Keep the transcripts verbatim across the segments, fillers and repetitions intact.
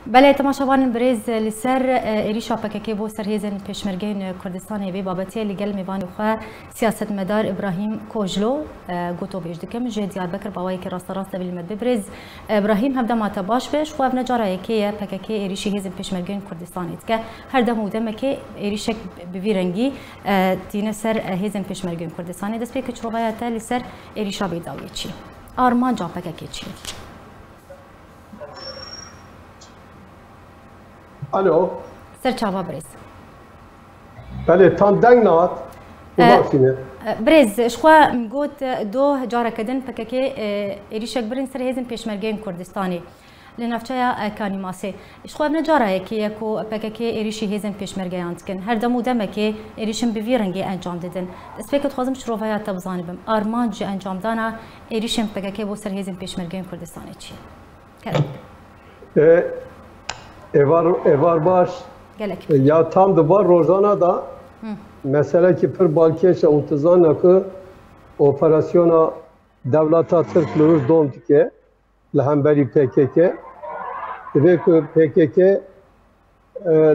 Belê, temaşevanên birêz, li ser, e, êrîşa P K K bo ser hêzên pêşmergeyên Kurdistanê vê babetê li gel mêvanê xwe siyasetmedar Îbrahîm Kojlo, e, gotovêj dikim. Ji Diyarbekir bi awayekî rasterast de li me dibe. Birêz, e, Îbrahîm, hevdema te baş be. Ji xwe ev ne cara yekê ye P K K êrîşî hêzên pêşmergeyên Kurdistanê dike. Her dem û demekê êrîşek bi vî rengî, e, tîne ser, e, hêzên pêşmergeyên Kurdistanê. Destpêkê çirovaya te li ser êrîşa vê dawiyê çi ye? Armanca P K K çi ye? Alo. Ser çava birêz. Belê, tam deng nehat. E, Bibexşîne. E, birêz, ji xwe min got, e, doh careke din P K K, e, êrîşek birin ser hêzên pêşmergeyên Kurdistanê li navçeya, e, Kanîmasê. Ji xwe ev ne cara yekê ye ku P K K êrîşî hêzên pêşmergeyan dikin. Her dem û demekê êrîşin bi vî rengê encam didin. Destpêkê dixwazim şirovaya te bizanibim. Armanc ji encamdana êrîşên P K K bo ser hêzên pêşmergeyên Kurdistanê çi ye? Kerem. E, êvar, êvar baş. Gelek. E, ya tam di van rojana da meselekî pir balkêş e û tu zanî ku operasyona dewleta Tirk li wir dom dike li hemberî P K K. Divê ku P K K, e,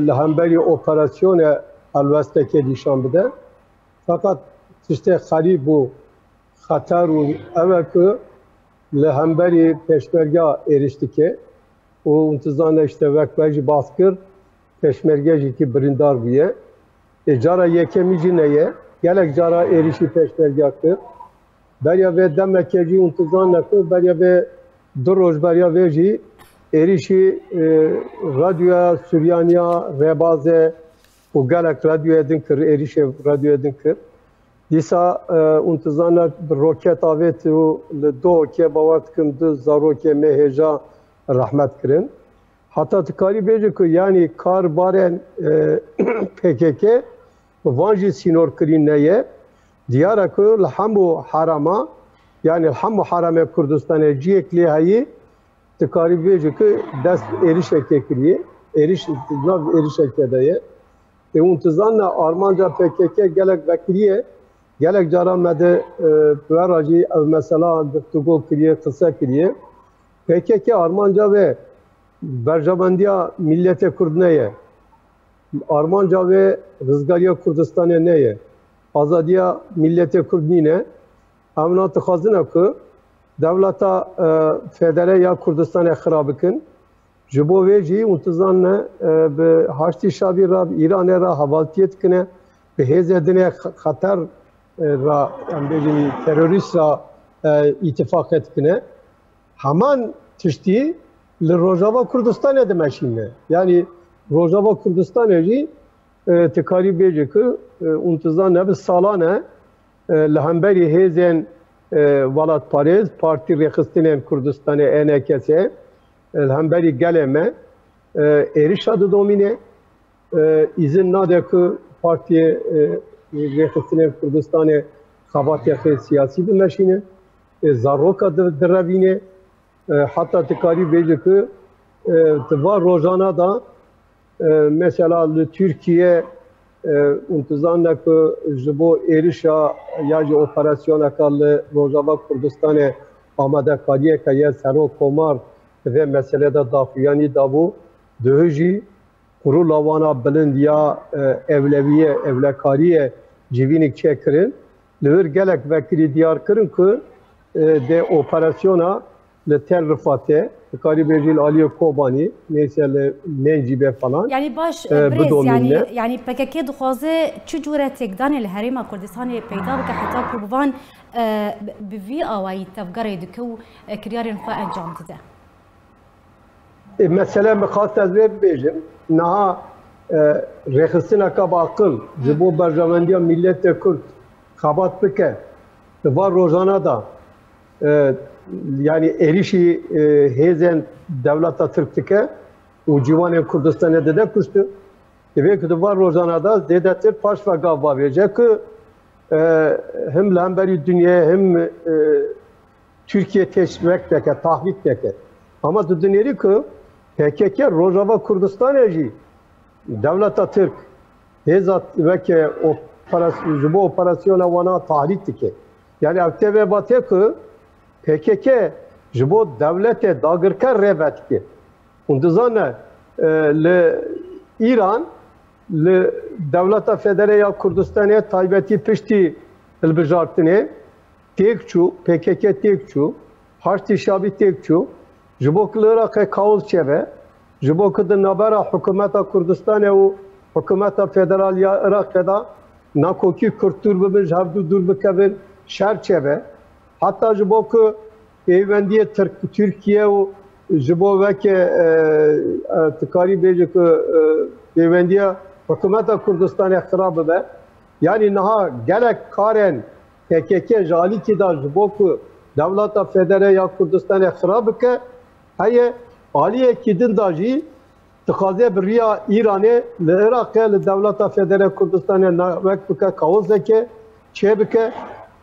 li hemberî operasyonê helwesteke nîşan bide. Feqet tiştê xerîb û xeter û ew e ku li hemberî pêşmerge êrîş dike û hûn dizane, işte, wek me jî bas kir, pêşmerge jî kî birîndar bûye. Ê, cara yekemî jî neye. Gelek cara êrîşî pêşmerge kir. Beriya vê demeke jî hûn dizane ku beriya vê du roj beriya vê jî êrîşî, e, Radyoya Suryaniya, Rêbazê û gelek radyoyê din kir, êrîşê radyoyê din kir. Dîsa, e, hûn dizane bi roket avêt û li Duhokê bawer dikim du zarokê me hêja rehmet kirin. Heta tu karî bêjî ku, yanî, karbarên, e, P K K bi van jî sînorkirî neye. Diyar e ku li hemû herema, yanî li hemû heremê Kurdistanê cihek lê heyî, tu karî bêjî ku dest êrişekê kiriye. Êriş, nav êrişekê de ye. Ê, hûn dizane armanca P K K gelek vekiriye. Gelek cara me de, e, bi we re jî ev mesela guftûgo kiriye, qise kiriye. P K K armanca wê berjewendiya miletê Kurd neye. Armanca wê rizgariya Kurdistanê neye. Azadiya miletê Kurd nîne. Em na dixwazine ku dewleta, e, federe ya Kurdistanê xira bikin. Ji bo vê jî hûn dizane, e, bi Haştî Şabî re, bi Îranê re hevaltiyê dikine, bi hêzê dinê xe-, xeter, e, re, em bêjin terorîst re, e, îtifaqê dikine. Heman tiştî li Rojava Kurdistanê dimeşîne. Yanî Rojava Kurdistanê jî, e, tu karî bêjî ku, e, hûn dizane bi salan e, e, li hemberî hêzên, e, welatparêz, Partî Rêxistinên Kurdistanê, E N K S, e, li hemberî gelê me, e, êrişa didomîne, e, îzin nade ku partiyê, e, Rêxistinên Kurdistanê xebatê xwe siyasî bimeşîne, e, zaroka di-, direvîne, e, heta tu karî bêjî ku, e, di van rojana de, e, mesela li Tirkiye, e, hûn dizane ku ji bo êrişa ya jî operasyoneka li Rojava Kurdistanê amadekariyeke ye Serok Komar di vê meselê de daxuyanî dabû. Duhî jî kurula wana bilind ya, e, ewlewiyê, ewlekariyê civînik çêkirin. Li wir gelek vekirî diyar kirin ku, e, dê operasyona li Tel Rifatê, dikarî bêjî li aliyê Kobanî, neyse li Mencîbê falan, Yanî baş, e, birêz, bidomîne. Yanî, yanî P K K dixwaze çi cûre têkdanê li Herêma Kurdistanê peyda bike heta ku bi van, e, bi vî awayî tevgerê dike û, e, kiryarên xwe encam dide? Ê, mesele min xwest ez vê bibêjim. Niha, e, rêxistineka bi aqil ji bo berjewendiya miletê Kurd xebat bike, di van rojana de, e, yanî êrişî, e, hêzên dewleta Tirk dike û ciwanên Kurdistanê dide kuştin. Divê ku di van rojana de zêdetir paş ve gav bavêje ku, e, him li hemberî dinyê, him, e, Tirkiye teşwek deke, tahrik deke. Ama tu dinêrî ku P K K Rojava Kurdistanê jî dewleta Tirk hêza weke operas-, ji bo operasyona wana tahrik dike. Yani ev tê vê vatê ku P K K ji bo dewletê dagirker rê vedike. Hûn dizane e, li Îran, li Dewleta Federe ya Kurdistanê taybetî piştî hilbijartinê têk çû, P K K têk çû, Haştî Şabî têk çû, ji bo ku li Iraqê kaos çêbe, ji bo ku di navbera hikûmeta Kurdistanê û hikûmeta federal ya Iraqê de nakokî Kurd dûr bibin, ji hevdû dûr bikevin, şer çêbe. Heta ji bo ku peywendiyê Tirk-, Tirkiye û ji bo weke, e, e, tu karî bêjî ku, e, peywendiya hikûmeta Kurdistanê xirab bibe. Yanî niha gelek karên P K K ji alîkî de ji bo ku Dewleta Federe ya Kurdistanê xirab bike heye, aliyekî din de jî dixwaze bi riya Îranê li Iraqê li Dewleta Federe Kurdistanê navek bike, kaosekê çêbike,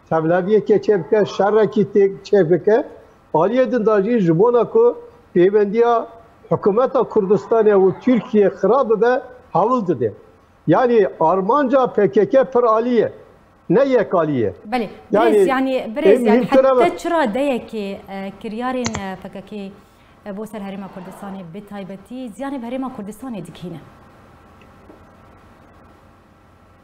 tevleviyekê çêbike, şerekî tê çêbike. Aliyê din de jî ji bona ku peywendiya hikûmeta Kurdistanê û Tirkiye xirab bibe, hewl dide. Yanî armanca P K K pir alî ye, ne yek alî ye. Belê, birêz, Yanî, yanî, birêz, em yanî, hîn tune hette me- çira deyekê, e, kiryarên, e, P K K, e, bo ser Herêma Kurdistanê bi taybetî ziyanê bi Herêma Kurdistanê dikîne?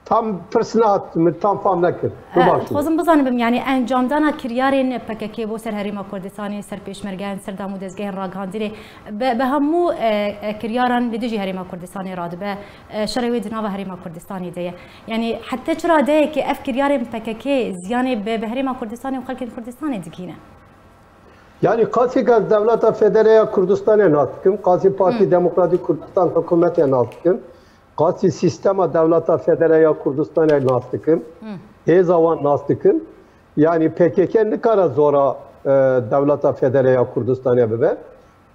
Tam pirs nehat, min tam fam nekir. Tu E, baş dixwazim bizanibim, yanî encamdana kiryarên P K K bo ser Herêma Kurdistanê, ser pêşmergeyan, ser dam û dezgehên ragihandinê, bi, bi hemû, e, e, kiryaran li dijî Herêma Kurdistanê radibe, e, şerê wê di nava Herêma Kurdistanê de ye. Yanî hette çira deyekê ev kiryarên P K K ziyanê bi, bi Herêma Kurdistanê û xelkên Kurdistanê dikîne? Yanî qasî ez Dewleta Federe ya Kurdistanê nas dikim, qasî Partî Demokratîk Kurdistan hikûmetê nas dikim, qasî sîstema Dewleta Federe ya Kurdistanê nas dikim, hêza wan nas dikim. Yanî P K K nikare zora, e, Dewleta Federe ya Kurdistanê bibe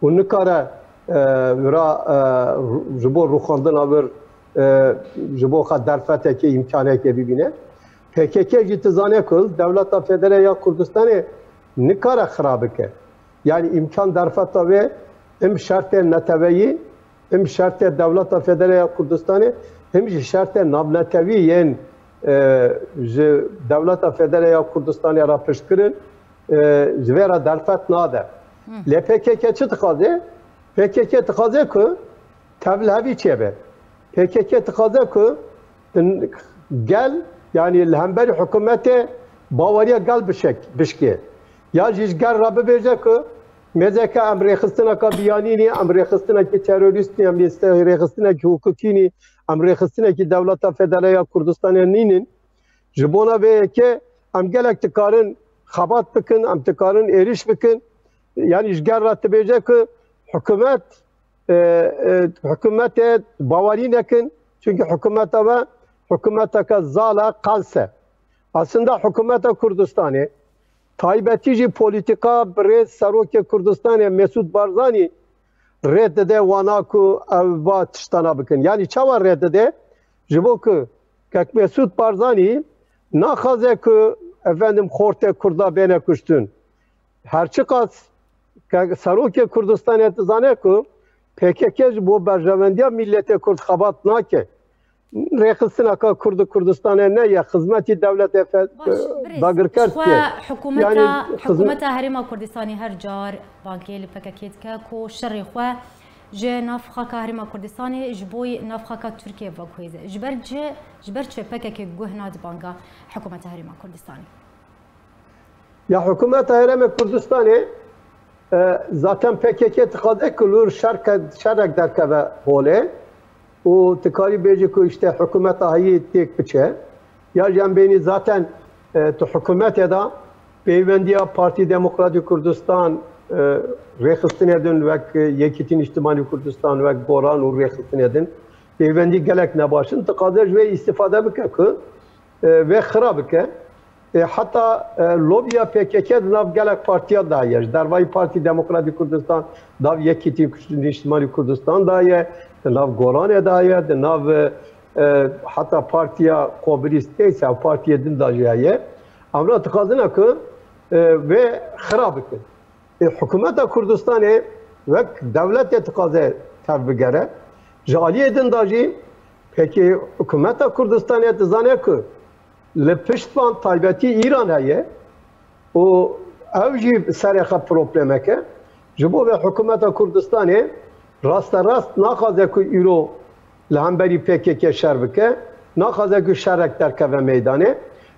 û nikare, e, vira, e, ru-, ji bo rûxandina vir, e, ji bo xwe derfetekê, îmkanekê bibîne. P K K jî tu zane ku Dewleta Federe ya Kurdistanê nikare xira bike. Yanî îmkan derfeta wê him şertên neteweyî, him şertê Dewleta Federe ya Kurdistanê, him jî şertê navnetewî yên, e, ji Dewleta Federe ya Kurdistanê re piştkirin, e, ji vê re derfet nade. Lê P K K çi dixwaze? P K K dixwaze ku tevlihevî çêbe. P K K dixwaze ku gel, yanî li hemberî hikûmetê baweriya gel bişek-, bişkê. Ya jî ji gel re bibêje ku mêzeke em rêxistineka biyanî nî, em rêxistinekî terorîst nî, em rêxistinekî hukukî nî, em rêxistinekî Dewleta Federe ya Kurdistanê nînin. Ji bona vê yekê em gelek dikarin xebat bikin, em dikarin êrîş bikin. Yanî ji gel re dibêje ku hikûmet, e, e, hikûmetê bawerî nekin. Çunkî hikûmeta we hikûmeteke zal e, qels e. Aslında hikûmeta Kurdistanê, taybetî jî polîtîka birêz Serokê Kurdistanê Mesûd Barzanî rê dide wana ku ev va tiştana bikin. Yanî çawa rê dide? Ji bo ku kek Mesûd Barzanî naxwaze ku efendim xortê Kurda bêne kuştin. Her çiqas ke Serokê Kurdistanê dizane ku P K K ji bo berjewendiya milletê Kurd xebat nake. Rêxistineka Kurd û Kurdistanê ne ye, xizmetî dewletê fe-, Baş, birêz, dagirker ji xwe dike. Hikûmeta, Yanî xizm- hikûmeta Herêma Kurdistanê her car bangê li P K K dike ku şerê xwe ji nav xaka Herêma Kurdistanê ji bo nav xaka Tirkiyê veguhêze. Ji ber çi, ji ber çi P K K guh nade banga hikûmeta Herêma Kurdistanê? Ya hikûmeta Herêmê Kurdistanê, e, zaten P K K dixwaze ku li wir şerke-, şerek derkeve holê û tu karî bêjî ku işte hikûmeta heyî têk biçe. Ya jî em bênî zaten, e, tu hikûmetê de peywendiya Partî Demokratîk Kurdistan, e, rêxistinê din wek, e, Yekîtî Niştimanî Kurdistan, wek Goran û rêxistinê din peywendî gelek nebaş in. Dixwaze ji wê îstîfade bike ku e, vê xira bike. E, heta, e, lobiya P K K di nav gelek partiya de heye. Ji dervayî Partî Demokratîk Kurdistan, nav Yekîtî Niştimanî Kurdistan de heye, di nav Goranê de heye, di nav, e, e, heta Partiya Komunîst neyse, ew partiyê din de jî heye. Em re dixwazine ku, e, vê xira bikin. Ê, hikûmeta Kurdistanê wek dewletê dixwaze tevbigere. Ji aliyê din de jî pekî hikûmeta Kurdistanê dizane ku li pişt van taybetî Îran heye û ew jî serê xwe problemek e. Ji bo vê hikûmeta Kurdistanê rasterast naxwaze ku îro li hemberî P K K şer bike, naxwaze ku şerek derkeve meydanê.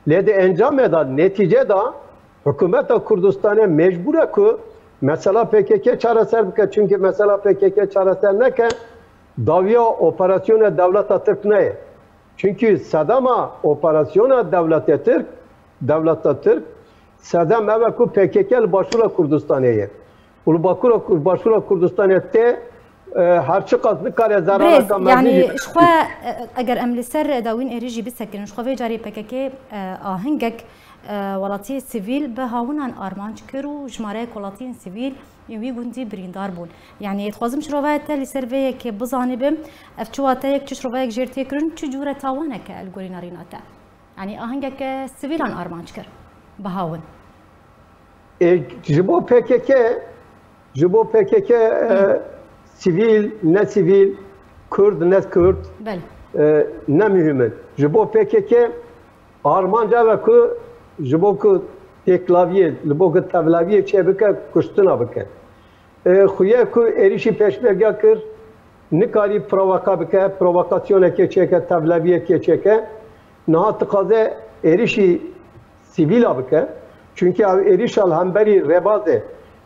Lê di encamê de, netîcê de hikûmeta Kurdistanê mecbûr e ku mesela P K K çareser bike. Çimkî mesela P K K çareser neke, dawiya operasyona dewleta Tirk neyê. Çimkî sedema operasyona dewletê Tirk, dewleta Tirk, sedem ev e ku P K K li Başûra Kurdistanê ye. Û li Bakura, Başûra Kurdistanê tê, e, her çiqas nikare zerareka mezin jî. Birêz, yanî ji xwe, e, eger em li ser dawîn êrî jî bisekirin, ji xwe vê carê P K K, e, ahingek, e, welatiyê sivîl bi hawînan armanc kir û jimareyek welatiyên sivîl yên wî gundî birîndar bûn. Yanî, dixwazim şirovaya te li ser vê yekê bizanibim, ev çi wateyek, çi şirovayek jêr tê kirin, çi cûre tawanek e li gorî nerîna te? Yanî, ahengeke sivîlan armanc kir bi hawin. E, ji bo P K K, ji bo P K K, e, sivîl, ne sivîl, Kurd, ne Kurd, Belê. e, ne muhim in. Ji bo P K K armanc ev e ku ji bo ku têklaviyê, ji bo ku tevleviyê çêbike, kuştina bike. E, xuye ku êrîşî pêşmerge kir, nikarî provoka bike, provokasyonekê çêke, tevleviyekê çêke. Niha dixwaze êrîşî sivîla bike. Çunkî ev êrîşa li hemberî rêbazê,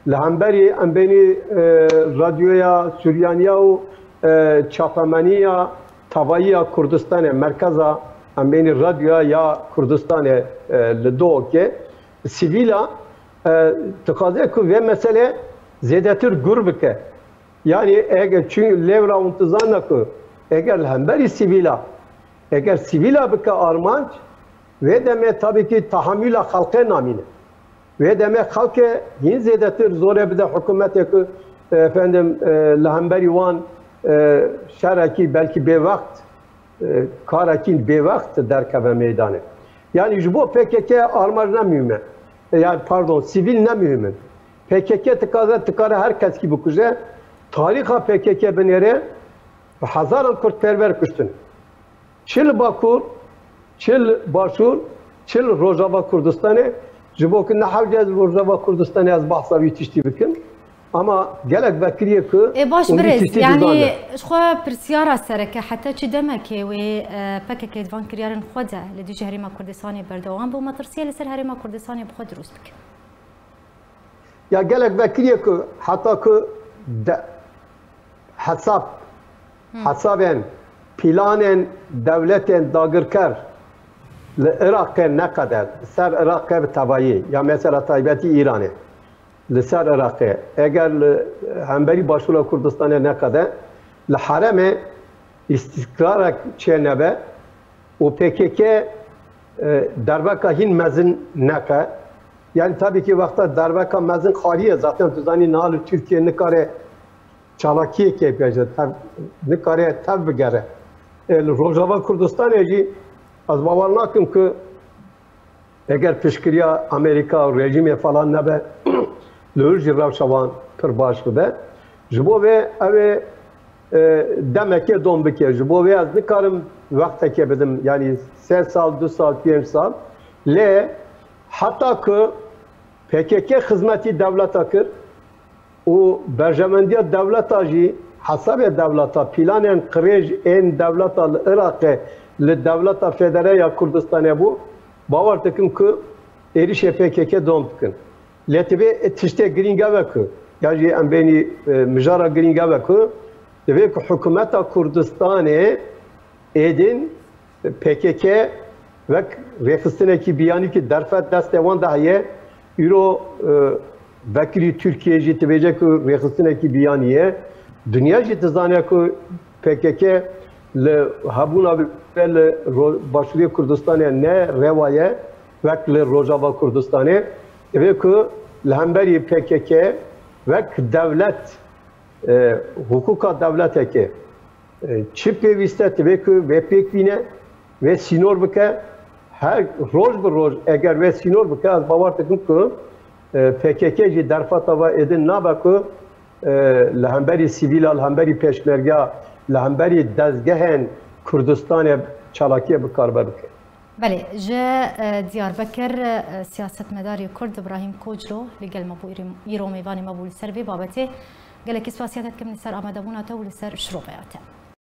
li hemberî em bênî, e, radyoya Suryaniya û, e, çapemeniya tavayî ya Kurdistanê, merkeza em bênî radyoya ya Kurdistanê, e, li Duhokê, sivîla, e, dixwaze ku vê meselê zêdetir gur bike. Yanî eger çi lêvra hûn dizanine ku eger li hemberî sivîla, eger sivîla bike armanc, vê demê tabî kî tahamûla xelkê namîne. Vê demê xelkê hîn zêdetir zorê bide hikûmetê ku, e, efendim, e, li hemberî wan, e, şerekî belkî bêwext, e, karekî bêwext derkeve meydanê. Yanî ji bo P K K armanc ne muhim e. E, yanî pardon, sivîl ne muhim in. P K K dikare, dikare her keskî bikuje. Tarîxa P K K binêre, bi hezaran kurdperwer kuştin. Çi li Bakur, çi li Başûr, çi li Rojava Kurdistanê, ji bo ku ne hewce ez Rojava Kurdistanê ez behsa wî tiştî bikim. Ama gelek vekiriyê ku Ê baş hûn vî birêz, tiştî yanî dizane. Ji xwe pirsyara sereke heta çi demekê wê, e, P K K di van kiryarên xwe de li dijî Herêma Kurdistanê berdewam bû, metirsiyê li ser Herêma Kurdistanê bi xwe dirust bike? Ya gelek vekiriyê ku heta ku de, hesab, Hı. hesabên, planên dewletên dagirker li Iraqê neqede, li ser Iraqê bi tevayî, ya mesela taybetî Îranê, li ser Iraqê, eger li hemberî Başûra Kurdistanê neqede, li herêmê îstikrarek çênebe û P K K, e, derbeka hîn mezin neke. Yani tabii ki wexta derbeka mezin xaliye, zaten tu zanî niha li Tirkiye nikare çalakiyekê bêje, tev, nikare tev bigere. E, li Rojava Kurdistanê jî ez bawer nakim ku eger piştgiriya Amerîka û rejîmê falan nebe, li wir jî rewşa wan pir baş bibe. Ji bo vê ew ê, e, demekê dom bike. Ji bo vê ez nikarim wextekê bidim, yanî sê sal, du sal, pênc sal. Lê heta ku P K K xizmetî dewleta kir, û berjewendiya dewleta jî, hesabê dewleta, planên qirêj ên dewleta li Iraqê, li dewleta federe ya Kurdistanê bû, bawer dikim ku êrişê P K K dom dikin. Lê divê tiştê girîng ev e ku, ya jî em bênî, e, mijara girîng ev e ku divê ku hikûmeta Kurdistanê êdîn P K K wek rêxistinekî biyanî ki derfet destê wan de heye, îro, e, vekirî Tirkiye jî dibêje ku rêxistinekî biyanî ye. Dinya jî dizane ku P K K li hebûna wê li ro-, Başûrê Kurdistanê ne rewa ye wek li Rojava Kurdistanê. Divê ku li hemberî P K K wek dewlet, e, hukûka dewletekê, e, çi pêwîst e, divê ku vê pêk bîne, vê sînor bike. Her roj bi roj eger vê sînor bike, ez bawer dikim ku, e, P K K jî derfeta ve êdî nabe ku, e, li hemberî sivîla, li hemberî pêşmergeya, li hemberî dezgehên Kurdistanê çalakiyê bi kar ve bike. Belê, ji, e, Diyarbekir, e, siyasetmedarê Kurd Îbrahîm Koçlo li gel me bû, îrî-, îro mêvanê me bû li ser vê babetê. Gelekî spasiya te dikim li ser amadebûna te û li ser şiroveya te.